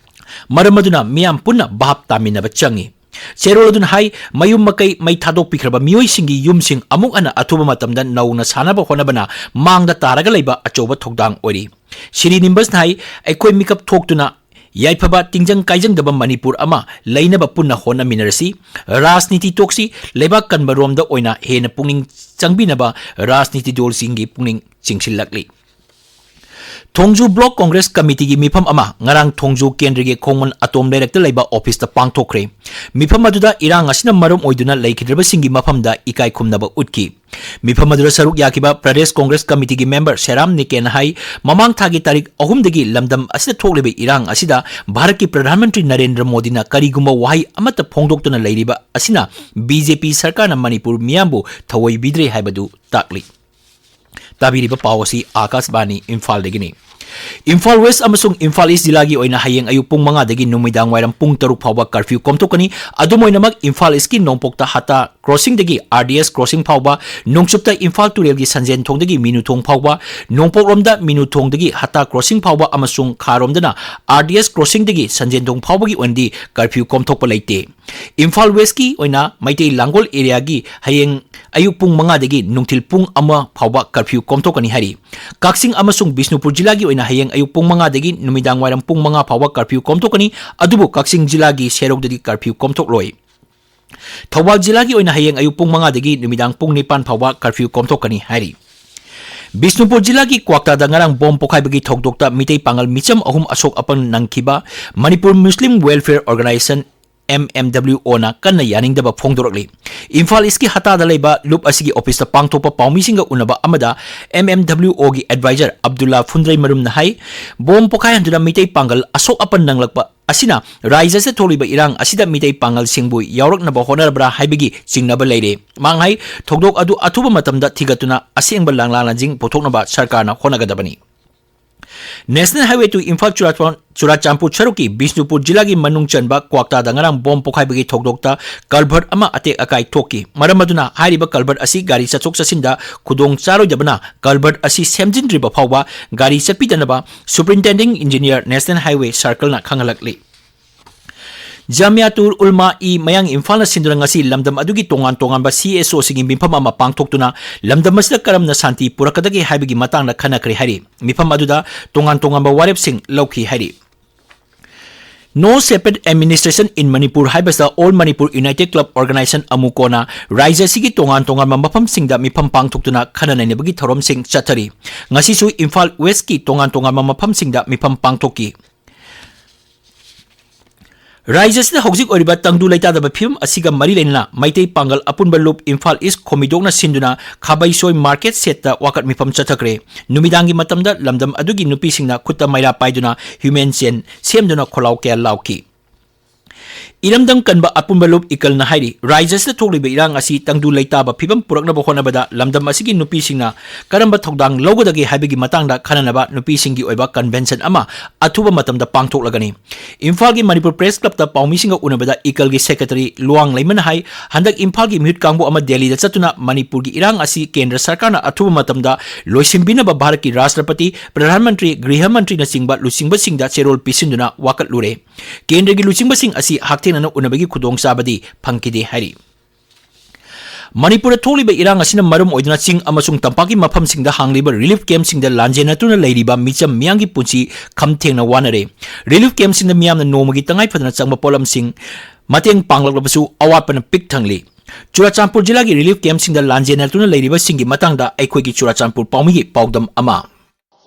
ꯃꯔꯝ ꯑꯗꯨꯅ ꯃꯤꯌꯥꯝ ꯄꯨꯟꯅ ꯚꯥꯞ ꯇꯥꯃꯤꯟꯅꯕ ꯆꯪꯏ꯫ ꯆꯦꯔꯣꯜ ꯑꯗꯨꯅ ꯍꯥꯏ, ꯃꯌꯨꯝ ꯃꯀꯩ ꯃꯩ ꯊꯥꯗꯣꯛꯄꯤꯈ꯭ꯔꯕ ꯃꯤꯑꯣꯏꯁꯤꯡꯒꯤ ꯌꯨꯝꯁꯤꯡ ꯑꯃꯨꯛ ꯍꯟꯅ ꯑꯊꯨꯕ ꯃꯇꯝꯗ ꯅꯧꯅ ꯁꯥꯅꯕ ꯍꯣꯠꯅꯕꯅ ꯃꯥꯡꯗ ꯇꯥꯔꯒ ꯂꯩꯕ ꯑꯆꯧꯕ ꯊꯧꯗꯥꯡ ꯑꯣꯏꯔꯤ꯫ ꯁꯤꯔꯤ ꯅꯤꯝꯕꯁꯅ ꯍꯥꯏ, ꯑꯩꯈꯣꯏ ꯃꯤꯀꯞ ꯊꯣꯛꯇꯨꯅ ꯌꯥꯏꯐꯕ ꯇꯤꯡꯖꯪ ꯀꯥꯏꯖꯪꯗꯕ ꯃꯅꯤꯄꯨꯔ ꯑꯃ ꯂꯩꯅꯕ ꯄꯨꯟꯅ ꯍꯣꯠꯅꯃꯤꯟꯅꯔꯁꯤ꯫ ꯔꯥꯖꯅꯤꯇꯤ ꯇꯣꯛꯁꯤ, ꯂꯩꯕꯥꯛ ꯀꯟꯕ ꯔꯣꯝꯗ ꯑꯣꯏꯅ ꯍꯦꯟꯅ ꯄꯨꯛꯅꯤꯡ ꯆꯪꯕꯤꯅꯕ ꯔꯥꯖꯅꯤꯇꯤ ꯗꯣꯜꯁꯤꯡꯒꯤ ꯄꯨꯛꯅꯤꯡ ꯆꯤꯡꯁꯤꯜꯂꯛꯂꯤ꯫ ꯊꯣꯡꯖꯨ Block Congress Committeeꯒꯤ ꯃꯤꯐꯝ ꯑꯃ ꯉꯔꯥꯡ ꯊꯣꯡꯖꯨ ꯀꯦꯟꯗ꯭ꯔꯒꯤ ꯈꯣꯡꯃꯟ ꯑꯇꯣꯝ ꯂꯩꯔꯛꯇ ꯂꯩꯕ officeꯇ ꯄꯥꯡꯊꯣꯛꯈ꯭ꯔꯦ꯫ ꯃꯤꯐꯝ ꯑꯗꯨꯗ ꯏꯔꯥꯡ ꯑꯁꯤꯅ ꯃꯔꯝ ꯑꯣꯏꯗꯨꯅ ꯂꯩꯈꯤꯗ꯭ꯔꯕꯁꯤꯡꯒꯤ ꯃꯐꯝꯗ ꯏꯀꯥꯏ ꯈꯨꯝꯅꯕ ꯎꯠꯈꯤ꯫ ꯃꯤꯐꯝ ꯑꯗꯨꯗ ꯁꯔꯨꯛ ꯌꯥꯈꯤꯕ Pradesh Congress Committeeꯒꯤ member ꯁꯦꯔꯥꯝ ꯅꯤꯀꯦꯟꯅ ꯍꯥꯏ, ꯃꯃꯥꯡ ꯊꯥꯒꯤ ꯇꯥꯔꯤꯛ ꯑꯍꯨꯝꯗꯒꯤ ꯂꯝꯗꯝ ꯑꯁꯤꯗ ꯊꯣꯛꯂꯤꯕ ꯏꯔꯥꯡ ꯑꯁꯤꯗ ꯚꯥꯔꯠꯀꯤ ꯄ꯭ꯔꯙꯥꯟ ꯃꯟꯇ꯭ꯔꯤ ꯅꯔꯦꯟꯗ꯭ꯔ ꯃꯣꯗꯤꯅ ꯀꯔꯤꯒꯨꯝꯕ ꯋꯥꯍꯩ ꯑꯃꯠꯇ ꯐꯣꯡꯗꯣꯛꯇꯨꯅ ꯂꯩꯔꯤꯕ ꯑꯁꯤꯅ BJP ꯁꯔꯀꯥꯔꯅ ꯃꯅꯤꯄꯨꯔ ꯃꯤꯌꯥꯝꯕꯨ ꯊꯑꯣꯏꯕꯤꯗ꯭ꯔꯦ ꯍꯥꯏꯕꯗꯨ ꯇꯥꯛꯂꯤ꯫ ꯇꯥꯕꯤꯔꯤꯕ ꯄꯥꯎ ꯑꯁꯤ ꯑꯥꯀꯥꯁꯕꯥꯅꯤ ꯏꯝꯐꯥꯜꯗꯒꯤꯅꯤ꯫ ꯏꯝꯐꯥꯜ ꯋꯦꯁ ꯑꯃꯁꯨꯡ ꯏꯝꯐꯥꯜ ꯏꯁ ꯖꯤꯂꯥꯒꯤ ꯑꯣꯏꯅ ꯍꯌꯦꯡ ꯑꯌꯨꯛ ꯄꯨꯡ ꯃꯉꯥꯗꯒꯤ ꯅꯨꯃꯤꯗꯥꯡ ꯋꯥꯏꯔꯝ ꯄꯨꯡ ꯇꯔꯨꯛ ꯐꯥꯎꯕ ꯀꯔꯐ꯭ꯌꯨ ꯀꯣꯝꯊꯣꯛꯀꯅꯤ꯫ ꯑꯗꯨꯝ ꯑꯣꯏꯅꯃꯛ, ꯏꯝꯐꯥꯜ ꯏꯁꯀꯤ ꯅꯣꯡꯄꯣꯛꯇ ꯍꯇꯥ ꯀ꯭ꯔꯣꯁꯤꯡꯗꯒꯤ ꯑꯥꯔ ꯗꯤ ꯑꯦꯁ ꯀ꯭ꯔꯣꯁꯤꯡ ꯐꯥꯎꯕ, ꯅꯣꯡꯆꯨꯞꯇ ꯏꯝꯐꯥꯜ ꯇꯨꯔꯦꯜꯒꯤ ꯁꯟꯖꯦꯟ ꯊꯣꯡꯗꯒꯤ ꯃꯤꯅꯨ ꯊꯣꯡ ꯐꯥꯎꯕ, ꯅꯣꯡꯄꯣꯛꯂꯣꯝꯗ ꯃꯤꯅꯨ ꯊꯣꯡꯗꯒꯤ ꯍꯇꯥ ꯀ꯭ꯔꯣꯁꯤꯡ ꯐꯥꯎꯕ ꯑꯃꯁꯨꯡ ꯈꯥꯔꯣꯝꯗꯅ ꯑꯥꯔ ꯗꯤ ꯑꯦꯁ ꯀ꯭ꯔꯣꯁꯤꯡꯗꯒꯤ ꯁꯟꯖꯦꯟ ꯊꯣꯡ ꯐꯥꯎꯕꯒꯤ ꯑꯣꯏꯅꯗꯤ ꯀꯔꯐ꯭ꯌꯨ ꯀꯣꯝꯊꯣꯛꯄ ꯂꯩꯇꯦ꯫ ꯏꯝꯐꯥꯜ ꯋꯦꯁꯀꯤ ꯑꯣꯏꯅ ꯃꯩꯇꯩ ꯂꯥꯡꯒꯣꯜ ꯑꯦꯔꯤꯌꯥꯒꯤ ꯍꯌꯦꯡ ꯑꯌꯨꯛ ꯄꯨꯡ ꯃꯉꯥꯗꯒꯤ ꯅꯨꯡꯊꯤꯜ ꯄꯨꯡ ꯑꯃ ꯐꯥꯎꯕ ꯀꯔꯐ꯭ꯌꯨ ꯀꯣꯝꯊꯣꯛꯀꯅꯤ ꯍꯥꯏꯔꯤ꯫ ꯀꯛꯆꯤꯡ ꯑꯃꯁꯨꯡ ꯕꯤꯁꯅꯨꯄꯨꯔ ꯖꯤꯂꯥꯒꯤ ꯑꯣꯏꯅ ꯍꯌꯦꯡ ꯑꯌꯨꯛ ꯄꯨꯡ ꯃꯉꯥꯗꯒꯤ ꯅꯨꯃꯤꯗꯥꯡ ꯋꯥꯏꯔꯝ ꯄꯨꯡ ꯃꯉꯥ ꯐꯥꯎꯕ ꯀꯔꯐ꯭ꯌꯨ ꯀꯣꯝꯊꯣꯛꯀꯅꯤ, ꯑꯗꯨꯕꯨ ꯀꯛꯆꯤꯡ ꯖꯤꯂꯥꯒꯤ ꯁꯦꯔꯧꯗꯗꯤ ꯀꯔꯐ꯭ꯌꯨ ꯀꯣꯝꯊꯣꯛꯂꯣꯏ꯫ ꯊꯧꯕꯥꯜ ꯖꯤꯂꯥꯒꯤ ꯑꯣꯏꯅ ꯍꯌꯦꯡ ꯑꯌꯨꯛ ꯄꯨꯡ ꯃꯉꯥꯗꯒꯤ ꯅꯨꯃꯤꯗꯥꯡ ꯄꯨꯡ ꯅꯤꯄꯥꯟ ꯐꯥꯎꯕ ꯀꯔꯐ꯭ꯌꯨ ꯀꯣꯝꯊꯣꯛꯀꯅꯤ ꯍꯥꯏꯔꯤ꯫ ꯕꯤꯁꯅꯨꯄꯨꯔ ꯖꯤꯂꯥꯒꯤ ꯀ꯭ꯋꯥꯛꯇꯥꯗ ꯉꯔꯥꯡ ꯕꯣꯝ ꯄꯣꯈꯥꯏꯕꯒꯤ ꯊꯧꯗꯣꯛꯇ ꯃꯤꯇꯩ ꯄꯥꯡꯒꯜ ꯃꯤꯆꯝ ꯑꯍꯨꯝ ꯑꯁꯣꯛ ꯑꯄꯟ ꯅꯪꯈꯤꯕ Manipur Muslim welfare organisation, M M W ꯑꯣꯅ ꯀꯟꯅ ꯌꯥꯅꯤꯡꯗꯕ ꯐꯣꯡꯗꯣꯔꯛꯂꯤ꯫ ꯏꯝꯐꯥꯜ ꯏꯁꯀꯤ ꯍꯇꯥꯗ ꯂꯩꯕ ꯂꯨꯞ ꯑꯁꯤꯒꯤ ꯑꯣꯐꯤꯁꯇ ꯄꯥꯡꯊꯣꯛꯄ ꯄꯥꯎꯃꯤꯁꯤꯡꯒ ꯎꯅꯕ ꯑꯃꯗ ꯑꯦꯝ ꯑꯦꯝ ꯗꯕ꯭ꯂꯤꯎ ꯑꯣꯒꯤ ꯑꯦꯗꯚꯥꯏꯖꯔ ꯑꯕꯗꯨꯜꯂꯥ ꯐꯨꯟꯗ꯭ꯔꯩꯃꯔꯨꯝꯅ ꯍꯥꯏ, ꯕꯣꯝ ꯄꯣꯈꯥꯏꯍꯟꯗꯨꯅ ꯃꯤꯇꯩ ꯄꯥꯡꯒꯜ ꯑꯁꯣꯛ ꯑꯄꯟ ꯅꯪꯂꯛꯄ ꯑꯁꯤꯅ ꯔꯥꯏꯖ ꯑꯁꯤꯗ ꯊꯣꯛꯂꯤꯕ ꯏꯔꯥꯡ ꯑꯁꯤꯗ ꯃꯤꯇꯩ ꯄꯥꯡꯒꯜꯁꯤꯡꯕꯨ ꯌꯥꯎꯔꯛꯅꯕ ꯍꯣꯠꯅꯔꯕ꯭ꯔꯥ ꯍꯥꯏꯕꯒꯤ ꯆꯤꯡꯅꯕ ꯂꯩꯔꯦ꯫ ꯃꯍꯥꯛꯅ ꯍꯥꯏ, ꯊꯧꯗꯣꯛ ꯑꯗꯨ ꯑꯊꯨꯕ ꯃꯇꯝꯗ ꯊꯤꯒꯠꯇꯨꯅ ꯑꯁꯦꯡꯕ ꯂꯥꯡꯂꯥꯟꯁꯤꯡ ꯄꯨꯊꯣꯛꯅꯕ ꯁꯔꯀꯥꯔꯅ ꯍꯣꯠꯅꯒꯗꯕꯅꯤ꯫ ꯅꯦꯁꯅꯦꯜ ꯍꯥꯏꯋꯦ ꯇꯨ ꯏꯝꯐꯥꯜ ꯆꯨꯔꯥꯆꯥꯟ-, ꯆꯨꯔꯥꯆꯥꯟꯄꯨꯔ ꯁꯔꯨꯛꯀꯤ ꯕꯤꯁꯅꯨꯄꯨꯔ ꯖꯤꯂꯥꯒꯤ ꯃꯅꯨꯡ ꯆꯟꯕ ꯀ꯭ꯋꯥꯛꯇꯥꯗ ꯉꯔꯥꯡ ꯕꯣꯝ ꯄꯣꯈꯥꯏꯕꯒꯤ ꯊꯧꯗꯣꯛꯇ ꯀꯜꯚꯔꯠ ꯑꯃ ꯑꯇꯦꯛ ꯑꯀꯥꯏ ꯊꯣꯛꯈꯤ꯫ ꯃꯔꯝ ꯑꯗꯨꯅ ꯍꯥꯏꯔꯤꯕ ꯀꯜꯚꯔꯠ ꯑꯁꯤ ꯒꯥꯔꯤ ꯆꯠꯊꯣꯛ ꯆꯠꯁꯤꯟꯗ ꯈꯨꯗꯣꯡ ꯆꯥꯔꯣꯏꯗꯕꯅ ꯀꯜꯚꯔꯠ ꯑꯁꯤ ꯁꯦꯝꯖꯤꯟꯗ꯭ꯔꯤꯕ ꯐꯥꯎꯕ ꯒꯥꯔꯤ ꯆꯠꯄꯤꯗꯅꯕ ꯁꯨꯄꯔꯤꯟꯇꯦꯟꯗꯤꯡ ꯏꯟꯖꯤꯅꯤꯌꯔ ꯅꯦꯁꯅꯦꯜ ꯍꯥꯏꯋꯦ ꯁꯔꯀꯜꯅ ꯈꯪꯍꯜꯂꯛꯂꯤ꯫ ꯖꯥꯃꯤꯌꯥꯇꯨꯜ ꯎꯜꯃꯥ ꯏ ꯃꯌꯥꯡ ꯏꯝꯐꯥꯜꯅ ꯁꯤꯟꯗꯨꯅ ꯉꯁꯤ ꯂꯝꯗꯝ ꯑꯗꯨꯒꯤ ꯇꯣꯉꯥꯟ ꯇꯣꯉꯥꯟꯕ ꯁꯤ ꯑꯦꯁ ꯑꯣꯁꯤꯡꯒꯤ ꯃꯤꯐꯝ ꯑꯃ ꯄꯥꯡꯊꯣꯛꯇꯨꯅ ꯂꯝꯗꯝ ꯑꯁꯤꯗ ꯀꯔꯝꯅ ꯁꯥꯟꯇꯤ ꯄꯨꯔꯛꯀꯗꯒꯦ ꯍꯥꯏꯕꯒꯤ ꯃꯇꯥꯡꯗ ꯈꯟꯅꯈ꯭ꯔꯦ ꯍꯥꯏꯔꯤ꯫ ꯃꯤꯐꯝ ꯑꯗꯨꯗ ꯇꯣꯉꯥꯟ ꯇꯣꯉꯥꯟꯕ ꯋꯥꯔꯦꯞꯁꯤꯡ ꯂꯧꯈꯤ ꯍꯥꯏꯔꯤ꯫ No Separate Administration in Manipur ꯍꯥꯏꯕꯁꯤꯗ All Manipur United Club Organization ꯑꯃꯨꯀꯣꯅ ꯔꯥꯏꯖ꯭ꯌ ꯑꯁꯤꯒꯤ ꯇꯣꯉꯥꯟ ꯇꯣꯉꯥꯟꯕ ꯃꯐꯝꯁꯤꯡꯗ ꯃꯤꯐꯝ ꯄꯥꯡꯊꯣꯛꯇꯨꯅ ꯈꯟꯅ ꯅꯩꯅꯕꯒꯤ ꯊꯧꯔꯝꯁꯤꯡ ꯆꯠꯊꯔꯤ꯫ ꯉꯁꯤꯁꯨ ꯏꯝꯐꯥꯜ ꯋꯦꯁꯀꯤ ꯇꯣꯉꯥꯟ ꯇꯣꯉꯥꯟꯕ ꯃꯐꯝꯁꯤꯡꯗ ꯃꯤꯐꯝ ꯄꯥꯡꯊꯣꯛꯈꯤ꯫ ꯔꯥꯏꯖ꯭ꯌ ꯑꯁꯤꯗ ꯍꯧꯖꯤꯛ ꯑꯣꯏꯔꯤꯕ ꯇꯪꯗꯨ ꯂꯩꯇꯥꯗꯕ ꯐꯤꯕꯝ ꯑꯁꯤꯒ ꯃꯔꯤ ꯂꯩꯅꯅ ꯃꯩꯇꯩ ꯄꯥꯡꯒꯜ ꯑꯄꯨꯟꯕ ꯂꯨꯞ ꯏꯝꯐꯥꯜ ꯏꯁ ꯈꯣꯃꯤꯗꯣꯛꯅ ꯁꯤꯟꯗꯨꯅ ꯈꯥꯕꯩꯁꯣꯏ ꯃꯥꯔꯀꯦꯠ ꯁꯦꯠꯇ ꯋꯥꯀꯠ ꯃꯤꯐꯝ ꯆꯠꯊꯈ꯭ꯔꯦ꯫ ꯅꯨꯃꯤꯗꯥꯡꯒꯤ ꯃꯇꯝꯗ ꯂꯝꯗꯝ ꯑꯗꯨꯒꯤ ꯅꯨꯄꯤꯁꯤꯡꯅ ꯈꯨꯠꯇ ꯃꯩꯔꯥ ꯄꯥꯏꯗꯨꯅ human chain ꯁꯦꯝꯗꯨꯅ ꯈꯣꯜꯂꯥꯎ ꯀꯌꯥ ꯂꯥꯎꯈꯤ꯫ ꯏꯔꯝꯗꯝ ꯀꯟꯕ ꯑꯄꯨꯟꯕ ꯂꯨꯞ ꯏꯀꯜꯅ ꯍꯥꯏꯔꯤ, ꯔꯥꯖ꯭ꯌ ꯑꯁꯤꯗ ꯊꯣꯛꯂꯤꯕ ꯏꯔꯥꯡ ꯑꯁꯤ ꯇꯪꯗꯨ ꯂꯩꯇꯥꯕ ꯐꯤꯕꯝ ꯄꯨꯔꯛꯅꯕ ꯍꯣꯠꯅꯕꯗ ꯂꯝꯗꯝ ꯑꯁꯤꯒꯤ ꯅꯨꯄꯤꯁꯤꯡꯅ ꯀꯔꯝꯕ ꯊꯧꯗꯥꯡ ꯂꯧꯒꯗꯒꯦ ꯍꯥꯏꯕꯒꯤ ꯃꯇꯥꯡꯗ ꯈꯟꯅꯅꯕ ꯅꯨꯄꯤꯁꯤꯡꯒꯤ ꯑꯣꯏꯕ convention ꯑꯃ ꯑꯊꯨꯕ ꯃꯇꯝꯗ ꯄꯥꯡꯊꯣꯛꯂꯒꯅꯤ꯫ ꯏꯝꯐꯥꯜꯒꯤ ꯃꯅꯤꯄꯨꯔ ꯄ꯭ꯔꯦꯁ ꯀ꯭ꯂꯕꯇ ꯄꯥꯎꯃꯤꯁꯤꯡꯒ ꯎꯅꯕꯗ ꯏꯀꯜꯒꯤ ꯁꯦꯀ꯭ꯔꯦꯇꯔꯤ ꯂꯨꯋꯥꯡ ꯂꯩꯃꯅ ꯍꯥꯏ, ꯍꯟꯗꯛ ꯏꯝꯐꯥꯜꯒꯤ ꯃꯤꯍꯨꯠ ꯀꯥꯡꯕꯨ ꯑꯃ ꯗꯦꯜꯂꯤꯗ ꯆꯠꯇꯨꯅ ꯃꯅꯤꯄꯨꯔꯒꯤ ꯏꯔꯥꯡ ꯑꯁꯤ ꯀꯦꯟꯗ꯭ꯔ ꯁꯔꯀꯥꯔꯅ ꯑꯊꯨꯕ ꯃꯇꯝꯗ ꯂꯣꯏꯁꯤꯟꯕꯤꯅꯕ ꯚꯥꯔꯠꯀꯤ ꯔꯥꯁꯇ꯭ꯔꯄꯇꯤ, ꯄ꯭ꯔꯙꯥꯟ ꯃꯟꯇ꯭ꯔꯤ, ꯒ꯭ꯔꯤꯍ ꯃꯟꯇ꯭ꯔꯤꯅꯆꯤꯡꯕ ꯂꯨꯆꯤꯡꯕꯁꯤꯡꯗ ꯆꯦꯔꯣꯜ ꯄꯤꯁꯤꯟꯗꯨꯅ ꯋꯥꯀꯠꯂꯨꯔꯦ꯫ ꯀꯦꯟꯗ꯭ꯔꯒꯤ ꯂꯨꯆꯤꯡꯕꯁꯤꯡ ꯑꯁꯤ ꯍꯛꯊꯦꯡꯅꯅ ꯎꯅꯕꯒꯤ ꯈꯨꯗꯣꯡꯆꯥꯕꯗꯤ ꯐꯪꯈꯤꯗꯦ ꯍꯥꯏꯔꯤ꯫ ꯃꯅꯤꯄꯨꯔꯗ ꯊꯣꯛꯂꯤꯕ ꯏꯔꯥꯡ ꯑꯁꯤꯅ ꯃꯔꯝ ꯑꯣꯏꯗꯨꯅ ꯆꯤꯡ ꯑꯃꯁꯨꯡ ꯇꯝꯄꯥꯛꯀꯤ ꯃꯐꯝꯁꯤꯡꯗ ꯍꯥꯡꯂꯤꯕ relief campꯁꯤꯡꯗ ꯂꯥꯟꯖꯦꯟꯅꯗꯨꯅ ꯂꯩꯔꯤꯕ ꯃꯤꯆꯝ ꯃꯤꯌꯥꯝꯒꯤ ꯄꯨꯟꯁꯤ ꯈꯝ ꯊꯦꯡꯅ ꯋꯥꯅꯔꯦ꯫ Relief campꯁꯤꯡꯗ ꯃꯤꯌꯥꯝꯅ ꯅꯣꯡꯃꯒꯤ ꯇꯉꯥꯏ ꯐꯗꯅ ꯆꯪꯕ ꯄꯣꯠꯂꯝꯁꯤꯡ ꯃꯇꯦꯡ ꯄꯥꯡꯂꯛꯂꯕꯁꯨ ꯑꯋꯥꯠꯄꯅ ꯄꯤꯛ ꯊꯪꯂꯤ꯫ ꯆꯨꯔꯥꯆꯥꯟꯄꯨꯔ ꯖꯤꯂꯥꯒꯤ relief campꯁꯤꯡꯗ ꯂꯥꯟꯖꯦꯟꯅꯗꯨꯅ ꯂꯩꯔꯤꯕꯁꯤꯡꯒꯤ ꯃꯇꯥꯡꯗ ꯑꯩꯈꯣꯏꯒꯤ ꯆꯨꯔꯥꯆꯥꯟꯄꯨꯔ ꯄꯥꯎꯃꯤꯒꯤ ꯄꯥꯎꯗꯝ ꯑꯃ꯫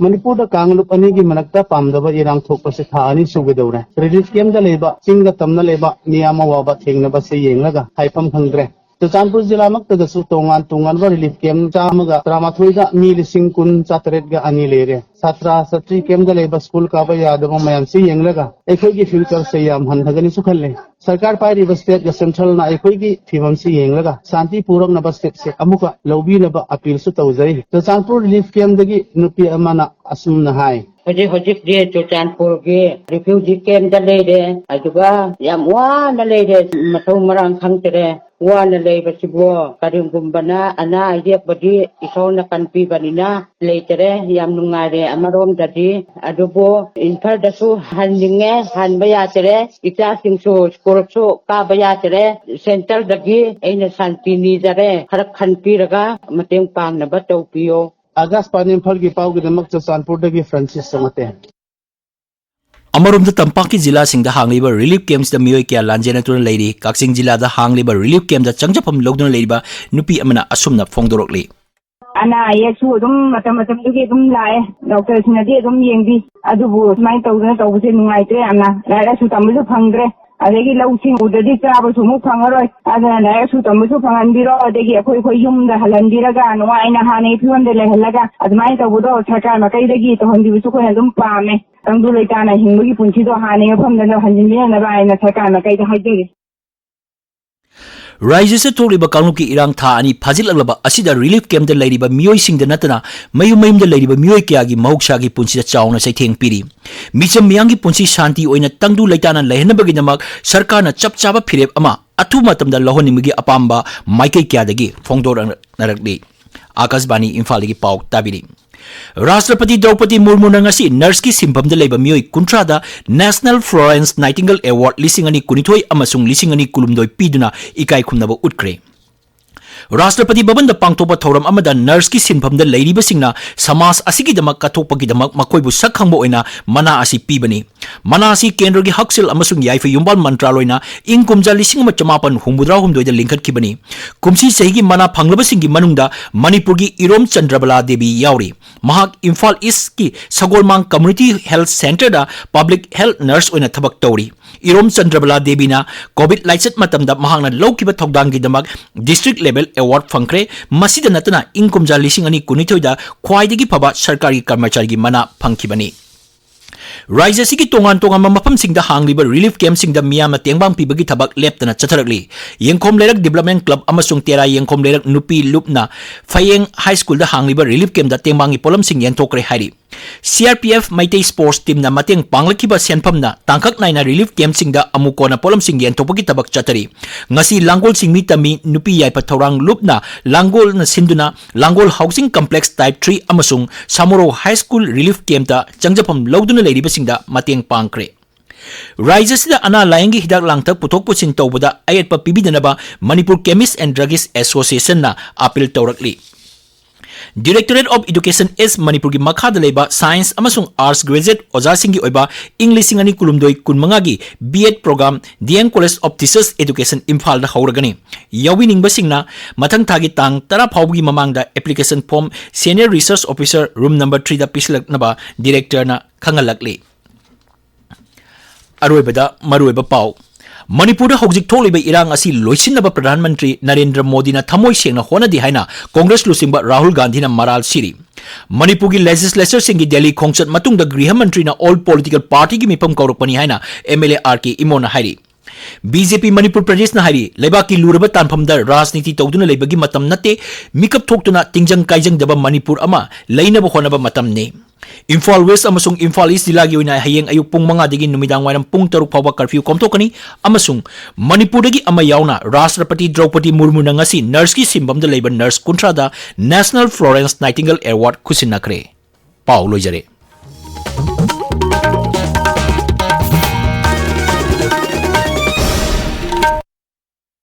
ꯃꯅꯤꯄꯨꯔꯗ ꯀꯥꯡꯂꯨꯞ ꯑꯅꯤꯒꯤ ꯃꯔꯛꯇ ꯄꯥꯝꯗꯕ ꯏꯔꯥꯡ ꯊꯣꯛꯄꯁꯤ ꯊꯥ ꯑꯅꯤ ꯁꯨꯒꯗꯧꯔꯦ꯫ Relief campꯗ ꯂꯩꯕ, ꯆꯤꯡꯗ ꯇꯝꯅ ꯂꯩꯕ ꯃꯤꯌꯥꯝ ꯑꯋꯥꯕ ꯊꯦꯡꯅꯕꯁꯤ ꯌꯦꯡꯂꯒ ꯍꯥꯏꯐꯝ ꯈꯪꯗ꯭ꯔꯦ꯫ ꯆꯨꯔꯆꯥꯟꯄꯨꯔ ꯖꯤꯂꯥꯃꯛꯇꯗꯁꯨ ꯇꯣꯉꯥꯟ ꯇꯣꯉꯥꯟꯕ relief camp ꯆꯥꯝꯃꯒ ꯇꯔꯥꯃꯥꯊꯣꯏꯗ ꯃꯤ ꯂꯤꯁꯤꯡ ꯀꯨꯟ ꯆꯥꯇꯔꯦꯠꯀ ꯑꯅꯤ ꯂꯩꯔꯦ꯫ ꯁꯥꯇ꯭ꯔ ꯁꯥꯇ꯭ꯔꯤ campꯗ ꯂꯩꯕ, school ꯀꯥꯕ ꯌꯥꯗꯕ ꯃꯌꯥꯝꯁꯤ ꯌꯦꯡꯂꯒ ꯑꯩꯈꯣꯏꯒꯤ futureꯁꯦ ꯌꯥꯝ ꯍꯟꯊꯒꯅꯤꯁꯨ ꯈꯜꯂꯦ꯫ ꯁꯔꯀꯥꯔ ꯄꯥꯏꯔꯤꯕ stateꯒ centralꯅ ꯑꯩꯈꯣꯏꯒꯤ ꯐꯤꯕꯝꯁꯤ ꯌꯦꯡꯂꯒ ꯁꯥꯟꯇꯤ ꯄꯨꯔꯛꯅꯕ stepꯁꯦ ꯑꯃꯨꯛꯀ ꯂꯧꯕꯤꯅꯕ appealꯁꯨ ꯇꯧꯖꯔꯤ꯫ ꯆꯨꯔꯆꯥꯟꯄꯨꯔ relief campꯗꯒꯤ ꯅꯨꯄꯤ ꯑꯃꯅ ꯑꯁꯨꯝꯅ ꯍꯥꯏ꯫ ꯍꯧꯖꯤꯛ ꯍꯧꯖꯤꯛꯇꯤ ꯆꯨꯔꯆꯥꯟꯄꯨꯔꯒꯤ refugee campꯇ ꯂꯩꯔꯦ, ꯑꯗꯨꯒ ꯌꯥꯝ ꯋꯥꯅ ꯂꯩꯔꯦ, ꯃꯊꯧ ꯃꯔꯥꯡ ꯈꯪꯗ꯭ꯔꯦ꯫ ꯋꯥꯅ ꯂꯩꯕꯁꯤꯕꯨ ꯀꯔꯤꯒꯨꯝꯕꯅ ꯑꯅꯥ ꯑꯌꯦꯛꯄꯗꯤ ꯏꯁꯣꯔꯅ ꯀꯟꯕꯤꯕꯅꯤꯅ ꯂꯩꯇꯔꯦ, ꯌꯥꯝ ꯅꯨꯡꯉꯥꯏꯔꯦ ꯑꯃꯔꯣꯝꯗꯗꯤ꯫ ꯑꯗꯨꯕꯨ ꯏꯝꯐꯥꯜꯗꯁꯨ ꯍꯟꯅꯤꯡꯉꯦ, ꯍꯟꯕ ꯌꯥꯗꯔꯦ, ꯏꯆꯥꯁꯤꯡꯁꯨ schoolꯁꯨ ꯀꯥꯕ ꯌꯥꯗꯔꯦ꯫ Centreꯗꯒꯤ ꯑꯩꯅ ꯁꯥꯟꯇꯤ ꯅꯤꯖꯔꯦ, ꯈꯔ ꯈꯟꯕꯤꯔꯒ ꯃꯇꯦꯡ ꯄꯥꯡꯅꯕ ꯇꯧꯕꯤꯌꯣ꯫ ꯑꯥꯀꯥꯁꯕꯥꯅꯤ ꯏꯝꯐꯥꯜꯒꯤ ꯄꯥꯎꯒꯤꯗꯃꯛ ꯆꯨꯔꯆꯥꯟꯄꯨꯔꯗꯒꯤ ꯐ꯭ꯔꯥꯟꯁꯤꯁ ꯆꯪꯉꯠꯇꯦ꯫ ꯑꯃꯔꯣꯝꯗ ꯇꯝꯄꯥꯛꯀꯤ ꯖꯤꯂꯥꯁꯤꯡꯗ ꯍꯥꯡꯂꯤꯕ relief campꯁꯤꯗ ꯃꯤꯑꯣꯏ ꯀꯌꯥ ꯂꯥꯟꯖꯦꯟꯅꯗꯨꯅ ꯂꯩꯔꯤ꯫ ꯀꯛꯆꯤꯡ ꯖꯤꯂꯥꯗ ꯍꯥꯡꯂꯤꯕ relief campꯇ ꯆꯪꯖꯐꯝ ꯂꯧꯗꯨꯅ ꯂꯩꯔꯤꯕ ꯅꯨꯄꯤ ꯑꯃꯅ ꯑꯁꯨꯝꯅ ꯐꯣꯡꯗꯣꯔꯛꯂꯤ꯫ ꯑꯅꯥ ꯑꯌꯦꯛꯁꯨ ꯑꯗꯨꯝ ꯃꯇꯝ ꯃꯇꯝꯗꯨꯒꯤ ꯑꯗꯨꯝ ꯂꯥꯛꯑꯦ, doctorꯁꯤꯡꯅꯗꯤ ꯑꯗꯨꯝ ꯌꯦꯡꯕꯤ꯫ ꯑꯗꯨꯕꯨ ꯁꯨꯃꯥꯏꯅ ꯇꯧꯗꯅ ꯇꯧꯕꯁꯦ ꯅꯨꯡꯉꯥꯏꯇ꯭ꯔꯦ ꯌꯥꯝꯅ, ꯂꯥꯏꯔꯤꯛ ꯂꯥꯏꯁꯨ ꯇꯝꯕꯁꯨ ꯐꯪꯗ꯭ꯔꯦ꯫ ꯑꯗꯒꯤ ꯂꯧꯁꯤꯡ ꯎꯗ꯭ꯔꯗꯤ ꯆꯥꯕꯁꯨ ꯑꯃꯨꯛ ꯐꯪꯉꯔꯣꯏ꯫ ꯑꯗꯨꯅ ꯂꯥꯏꯔꯤꯛ ꯂꯥꯏꯁꯨ ꯇꯝꯕꯁꯨ ꯐꯪꯍꯟꯕꯤꯔꯣ, ꯑꯗꯒꯤ ꯑꯩꯈꯣꯏ ꯑꯩꯈꯣꯏ ꯌꯨꯝꯗ ꯍꯜꯍꯟꯕꯤꯔꯒ ꯅꯨꯡꯉꯥꯏꯅ ꯍꯥꯟꯅꯒꯤ ꯐꯤꯕꯝꯗ ꯂꯩꯍꯜꯂꯒ ꯑꯗꯨꯃꯥꯏꯅ ꯇꯧꯕꯗꯣ ꯁꯔꯀꯥꯔ ꯃꯥꯏꯀꯩꯗꯒꯤ ꯇꯧꯍꯟꯕꯤꯕꯁꯨ ꯑꯩꯈꯣꯏꯅ ꯑꯗꯨꯝ ꯄꯥꯝꯃꯦ꯫ ꯇꯪꯗꯨ ꯂꯩꯇꯥꯅ ꯍꯤꯡꯕꯒꯤ ꯄꯨꯟꯁꯤꯗꯣ ꯍꯥꯟꯅꯒꯤ ꯃꯐꯝꯗ ꯍꯟꯖꯤꯟꯕꯤꯅꯅꯕ ꯍꯥꯏꯅ ꯁꯔꯀꯥꯔ ꯃꯥꯏꯀꯩꯗ ꯍꯥꯏꯖꯔꯤ꯫ ꯔꯥꯖ꯭ꯌꯁꯤꯗ ꯊꯣꯛꯂꯤꯕ ꯀꯥꯡꯂꯨꯞꯀꯤ ꯏꯔꯥꯡ ꯊꯥ ꯑꯅꯤ ꯐꯥꯖꯤꯜꯂꯛꯂꯕ ꯑꯁꯤꯗ ꯔꯤꯂꯤꯐ ꯀꯦꯝꯞꯇ ꯂꯩꯔꯤꯕ ꯃꯤꯑꯣꯏꯁꯤꯡꯗ ꯅꯠꯇꯅ ꯃꯌꯨꯝ ꯃꯌꯨꯝꯗ ꯂꯩꯔꯤꯕ ꯃꯤꯑꯣꯏ ꯀꯌꯥꯒꯤ ꯃꯍꯧꯁꯥꯒꯤ ꯄꯨꯟꯁꯤꯗ ꯆꯥꯎꯅ ꯆꯩꯊꯦꯡ ꯄꯤꯔꯤ꯫ ꯃꯤꯆꯝ ꯃꯤꯌꯥꯝꯒꯤ ꯄꯨꯟꯁꯤ ꯁꯥꯟꯇꯤ ꯑꯣꯏꯅ ꯇꯪꯗꯨ ꯂꯩꯇꯥꯅ ꯂꯩꯍꯟꯅꯕꯒꯤꯗꯃꯛ ꯁꯔꯀꯥꯔꯅ ꯆꯞ ꯆꯥꯕ ꯐꯤꯔꯦꯞ ꯑꯃ ꯑꯊꯨꯕ ꯃꯇꯝꯗ ꯂꯧꯍꯟꯅꯤꯡꯕꯒꯤ ꯑꯄꯥꯝꯕ ꯃꯥꯏꯀꯩ ꯀꯌꯥꯗꯒꯤ ꯐꯣꯡꯗꯣꯔꯛꯅꯔꯛꯂꯤ꯫ ꯑꯥꯀꯥꯁꯕꯥꯅꯤ ꯏꯝꯐꯥꯜꯗꯒꯤ ꯄꯥꯎ ꯇꯥꯕꯤꯔꯤ꯫ ꯔꯥꯁꯇ꯭ꯔꯄꯇꯤ ꯗ꯭ꯔꯧꯄꯗꯤ ꯃꯨꯔꯃꯨꯅ ꯉꯁꯤ ꯅꯔꯁꯀꯤ ꯁꯤꯟꯐꯝꯗ ꯂꯩꯕ ꯃꯤꯑꯣꯏ ꯀꯨꯟꯊ꯭ꯔꯥꯗ National Florence Nightingale Award ꯂꯤꯁꯤꯡ ꯑꯅꯤ ꯀꯨꯟꯅꯤꯊꯣꯏ ꯑꯃꯁꯨꯡ ꯂꯤꯁꯤꯡ ꯑꯅꯤ ꯀꯨꯟꯍꯨꯝꯗꯣꯏ ꯄꯤꯗꯨꯅ ꯏꯀꯥꯏ ꯈꯨꯝꯅꯕ ꯎꯠꯈ꯭ꯔꯦ꯫ ꯔꯥꯁꯇ꯭ꯔꯄꯇꯤ ꯚꯕꯟꯗ ꯄꯥꯡꯊꯣꯛꯄ ꯊꯧꯔꯝ ꯑꯃꯗ ꯅꯔꯁꯀꯤ ꯁꯤꯟꯐꯝꯗ ꯂꯩꯔꯤꯕꯁꯤꯡꯅ ꯁꯃꯥꯖ ꯑꯁꯤꯒꯤꯗꯃꯛ ꯀꯠꯊꯣꯛꯄꯒꯤꯗꯃꯛ ꯃꯈꯣꯏꯕꯨ ꯁꯛ ꯈꯪꯕ ꯑꯣꯏꯅ ꯃꯅꯥ ꯑꯁꯤ ꯄꯤꯕꯅꯤ꯫ ꯃꯅꯥ ꯑꯁꯤ ꯀꯦꯟꯗ꯭ꯔꯒꯤ ꯍꯛꯁꯦꯜ ꯑꯃꯁꯨꯡ ꯌꯥꯏꯐ ꯌꯨꯝꯕꯥꯜ ꯃꯟꯇ꯭ꯔꯥꯂꯣꯏꯅ ꯏꯪ ꯀꯨꯝꯖꯥ ꯂꯤꯁꯤꯡ ꯑꯃ ꯆꯃꯥꯄꯟ ꯍꯨꯝꯐꯨꯇꯔꯥ ꯍꯨꯝꯗꯣꯏꯗ ꯂꯤꯡꯈꯠꯈꯤꯕꯅꯤ꯫ ꯀꯨꯝꯁꯤ ꯆꯍꯤꯒꯤ ꯃꯅꯥ ꯐꯪꯂꯕꯁꯤꯡꯒꯤ ꯃꯅꯨꯡꯗ ꯃꯅꯤꯄꯨꯔꯒꯤ ꯏꯔꯣꯝ ꯆꯟꯗ꯭ꯔꯕꯂꯥ ꯗꯦꯕꯤ ꯌꯥꯎꯔꯤ꯫ ꯃꯍꯥꯛ ꯏꯝꯐꯥꯜ ꯏꯁꯀꯤ ꯁꯒꯣꯜꯃꯥꯡ ꯀꯝꯃ꯭ꯌꯨꯅꯤꯇꯤ ꯍꯦꯜꯊ ꯁꯦꯟꯇꯔꯗ ꯄꯕ꯭ꯂꯤꯛ ꯍꯦꯜꯊ ꯅꯔꯁ ꯑꯣꯏꯅ ꯊꯕꯛ ꯇꯧꯔꯤ꯫ ꯏꯔꯣꯝ ꯆꯟꯗ꯭ꯔꯕꯂꯥ ꯗꯦꯕꯤꯅ ꯀꯣꯚꯤꯗ ꯂꯥꯏꯆꯠ ꯃꯇꯝꯗ ꯃꯍꯥꯛꯅ ꯂꯧꯈꯤꯕ ꯊꯧꯗꯥꯡꯒꯤꯗꯃꯛ ꯗꯤꯁꯇ꯭ꯔꯤꯛ ꯂꯦꯚꯦꯜ ꯑꯦꯋꯥꯔꯗ ꯐꯪꯈ꯭ꯔꯦ꯫ ꯃꯁꯤꯗ ꯅꯠꯇꯅ ꯏꯪ ꯀꯨꯝꯖꯥ ꯂꯤꯁꯤꯡ ꯑꯅꯤ ꯀꯨꯟꯅꯤꯊꯣꯏꯗ ꯈ꯭ꯋꯥꯏꯗꯒꯤ ꯐꯕ ꯁꯔꯀꯥꯔꯒꯤ ꯀꯔꯃꯆꯥꯔꯤꯒꯤ ꯃꯅꯥ ꯐꯪꯈꯤꯕꯅꯤ꯫ ꯔꯥꯖ꯭ꯌ ꯑꯁꯤꯒꯤ ꯇꯣꯉꯥꯟ ꯇꯣꯉꯥꯟꯕ ꯃꯐꯝꯁꯤꯡꯗ ꯍꯥꯡꯂꯤꯕ ꯔꯤꯂꯤꯐ ꯀꯦꯝꯞꯁꯤꯡꯗ ꯃꯤꯌꯥꯝꯅ ꯇꯦꯡꯕꯥꯡ ꯄꯤꯕꯒꯤ ꯊꯕꯛ ꯂꯦꯞꯇꯅ ꯆꯠꯊꯔꯛꯂꯤ꯫ ꯌꯦꯡꯈꯣꯝ ꯂꯩꯔꯛ ꯗꯤꯕ꯭ꯂꯞꯃꯦꯟ ꯀ꯭ꯂꯕ ꯑꯃꯁꯨꯡ ꯇꯦꯔꯥ ꯌꯦꯡꯈꯣꯝ ꯂꯩꯔꯛ ꯅꯨꯄꯤ ꯂꯨꯞꯅ ꯐꯌꯦꯡ ꯍꯥꯏ ꯁ꯭ꯀꯨꯜꯗ ꯍꯥꯡꯂꯤꯕ ꯔꯤꯂꯤꯐ ꯀꯦꯝꯞꯇ ꯇꯦꯡꯕꯥꯡꯒꯤ ꯄꯣꯠꯂꯝꯁꯤꯡ ꯌꯦꯟꯊꯣꯛꯈ꯭ꯔꯦ ꯍꯥꯏꯔꯤ꯫ C R P F Meitei sports ꯇꯤꯝꯅ ꯃꯇꯦꯡ ꯄꯥꯡꯂꯛꯈꯤꯕ ꯁꯦꯟꯐꯝꯅ ꯇꯥꯡꯀꯛ ꯅꯥꯏꯅ ꯔꯤꯂꯤꯐ ꯀꯦꯝꯞꯁꯤꯡꯗ ꯑꯃꯨꯛ ꯀꯣꯟꯅ ꯄꯣꯠꯂꯝꯁꯤꯡ ꯌꯦꯟꯊꯣꯛꯄꯒꯤ ꯊꯕꯛ ꯆꯠꯊꯔꯤ꯫ ꯉꯁꯤ ꯂꯥꯡꯒꯣꯜ ꯆꯤꯡꯃꯤ ꯇꯝꯃꯤ ꯅꯨꯄꯤ ꯌꯥꯏꯐ ꯊꯧꯔꯥꯡ ꯂꯨꯞꯅ ꯂꯥꯡꯒꯣꯜꯅ ꯁꯤꯟꯗꯨꯅ ꯂꯥꯡꯒꯣꯜ ꯍꯥꯎꯁꯤꯡ ꯀꯝꯄ꯭ꯂꯦꯛꯁ ꯇꯥꯏꯞ ꯊ꯭ꯔꯤ ꯑꯃꯁꯨꯡ ꯁꯥꯃꯨꯔꯧ ꯍꯥꯏ ꯁ꯭ꯀꯨꯜ ꯔꯤꯂꯤꯐ ꯀꯦꯝꯞꯇ ꯆꯪꯖꯐꯝ ꯂꯧꯗꯨꯅ ꯂꯩꯔꯤꯕꯁꯤꯡꯗ ꯃꯇꯦꯡ ꯄꯥꯡꯈ꯭ꯔꯦ꯫ ꯔꯥꯖ꯭ꯌ ꯑꯁꯤꯗ ꯑꯅꯥ ꯂꯥꯌꯦꯡꯒꯤ ꯍꯤꯗꯥꯛ ꯂꯥꯡꯊꯛ ꯄꯨꯊꯣꯛ ꯄꯨꯁꯤꯟ ꯇꯧꯕꯗ ꯑꯌꯦꯠꯄ ꯄꯤꯕꯤꯗꯅꯕ ꯃꯅꯤꯄꯨꯔ ꯀꯦꯃꯤꯁ ꯑꯦꯟ ꯗ꯭ꯔꯒꯤꯁ ꯑꯦꯁꯣꯁꯤꯌꯦꯁꯟꯅ ꯑꯥꯄꯤꯜ ꯇꯧꯔꯛꯂꯤ꯫ ꯗꯤꯔꯦꯛꯇꯣꯔꯦꯠ ꯑꯣꯐ ꯏꯗꯨꯀꯦꯁꯟ ꯏꯁ ꯃꯅꯤꯄꯨꯔꯒꯤ ꯃꯈꯥꯗ ꯂꯩꯕ ꯁꯥꯏꯟꯁ ꯑꯃꯁꯨꯡ ꯑꯥꯔꯠꯁ ꯒ꯭ꯔꯦꯖꯨꯑꯦꯠ ꯑꯣꯖꯥꯁꯤꯡꯒꯤ ꯑꯣꯏꯕ ꯏꯪ ꯂꯤꯁꯤꯡ ꯑꯅꯤ ꯀꯨꯟꯍꯨꯝꯗꯣꯏ ꯀꯨꯟꯃꯉꯥꯒꯤ B Ed programme D M college of teachers education ꯏꯝꯐꯥꯜꯗ ꯍꯧꯔꯒꯅꯤ꯫ ꯌꯥꯎꯕꯤꯅꯤꯡꯕꯁꯤꯡꯅ ꯃꯊꯪ ꯊꯥꯒꯤ ꯇꯥꯡ ꯇꯔꯥ ꯐꯥꯎꯕꯒꯤ ꯃꯃꯥꯡꯗ application form senior resource officer room number ꯊ꯭ꯔꯤꯗ ꯄꯤꯁꯤꯜꯂꯛꯅꯕ ꯗꯤꯔꯦꯛꯇꯔꯅ ꯈꯪꯍꯜꯂꯛꯂꯤ꯫ ꯑꯔꯣꯏꯕꯗ ꯃꯔꯨꯑꯣꯏꯕ ꯄꯥꯎ꯫ ꯃꯅꯤꯄꯨꯔꯗ ꯍꯧꯖꯤꯛ ꯊꯣꯛꯂꯤꯕ ꯏꯔꯥꯡ ꯑꯁꯤ ꯂꯣꯏꯁꯤꯟꯅꯕ ꯄ꯭ꯔꯙꯥꯟ ꯃꯟꯇ꯭ꯔꯤ ꯅꯔꯦꯟꯗ꯭ꯔ ꯃꯣꯗꯤꯅ ꯊꯃꯣꯏ ꯁꯦꯡꯅ ꯍꯣꯠꯅꯗꯦ ꯍꯥꯏꯅ ꯀꯣꯡꯒ꯭ꯔꯦꯁ ꯂꯨꯆꯤꯡꯕ ꯔꯥꯍꯨꯜ ꯒꯥꯟꯙꯤꯅ ꯃꯔꯥꯜ ꯁꯤꯔꯤ꯫ ꯃꯅꯤꯄꯨꯔꯒꯤ ꯂꯦꯖꯤꯁꯂꯦꯆꯔꯁꯤꯡꯒꯤ ꯗꯦꯜꯂꯤ ꯈꯣꯡꯆꯠ ꯃꯇꯨꯡꯗ ꯒ꯭ꯔꯤꯍ ꯃꯟꯇ꯭ꯔꯤꯅ ꯑꯣꯜ ꯄꯣꯂꯤꯇꯤꯀꯦꯜ ꯄꯥꯔꯇꯤꯒꯤ ꯃꯤꯐꯝ ꯀꯧꯔꯛꯄꯅꯤ ꯍꯥꯏꯅ ꯑꯦꯝ ꯑꯦꯜ ꯑꯦ ꯑꯥꯔ ꯀꯦ ꯏꯃꯣꯅ ꯍꯥꯏꯔꯤ꯫ ꯕꯤ ꯖꯦ ꯄꯤ ꯃꯅꯤꯄꯨꯔ ꯄ꯭ꯔꯗꯦꯁꯅ ꯍꯥꯏꯔꯤ, ꯂꯩꯕꯥꯛꯀꯤ ꯂꯨꯔꯕ ꯇꯥꯟꯐꯝꯗ ꯔꯥꯖꯅꯤꯇꯤ ꯇꯧꯗꯨꯅ ꯂꯩꯕꯒꯤ ꯃꯇꯝ ꯅꯠꯇꯦ, ꯃꯤꯀꯞ ꯊꯣꯛꯇꯨꯅ ꯇꯤꯡꯖꯪ ꯀꯥꯏꯖꯪꯗꯕ ꯃꯅꯤꯄꯨꯔ ꯑꯃ ꯂꯩꯅꯕ ꯍꯣꯠꯅꯕ ꯃꯇꯝꯅꯤ꯫ ꯏꯝꯐꯥꯜ ꯋꯦꯁ ꯑꯃꯁꯨꯡ ꯏꯝꯐꯥꯜ ꯏꯁ ꯖꯤꯂꯥꯒꯤ ꯑꯣꯏꯅ ꯍꯌꯦꯡ ꯑꯌꯨꯛ ꯄꯨꯡ ꯃꯉꯥꯗꯒꯤ ꯅꯨꯃꯤꯗꯥꯡ ꯋꯥꯏꯔꯝ ꯄꯨꯡ ꯇꯔꯨꯛ ꯐꯥꯎꯕ ꯀꯔꯐ꯭ꯌꯨ ꯀꯣꯝꯊꯣꯛꯀꯅꯤ ꯑꯃꯁꯨꯡ ꯃꯅꯤꯄꯨꯔꯗꯒꯤ ꯑꯃ ꯌꯥꯎꯅ ꯔꯥꯁꯇ꯭ꯔꯄꯇꯤ ꯗ꯭ꯔꯧꯄꯗꯤ ꯃꯨꯔꯃꯨꯅ ꯉꯁꯤ ꯅꯔꯁꯀꯤ ꯁꯤꯟꯐꯝꯗ ꯂꯩꯕ ꯅꯔꯁ ꯀꯨꯟꯊ꯭ꯔꯥꯗ National Florence Nightingale Award ꯈꯨꯠꯁꯤꯟꯅꯈ꯭ꯔꯦ꯫ ꯄꯥꯎ ꯂꯣꯏꯖꯔꯦ꯫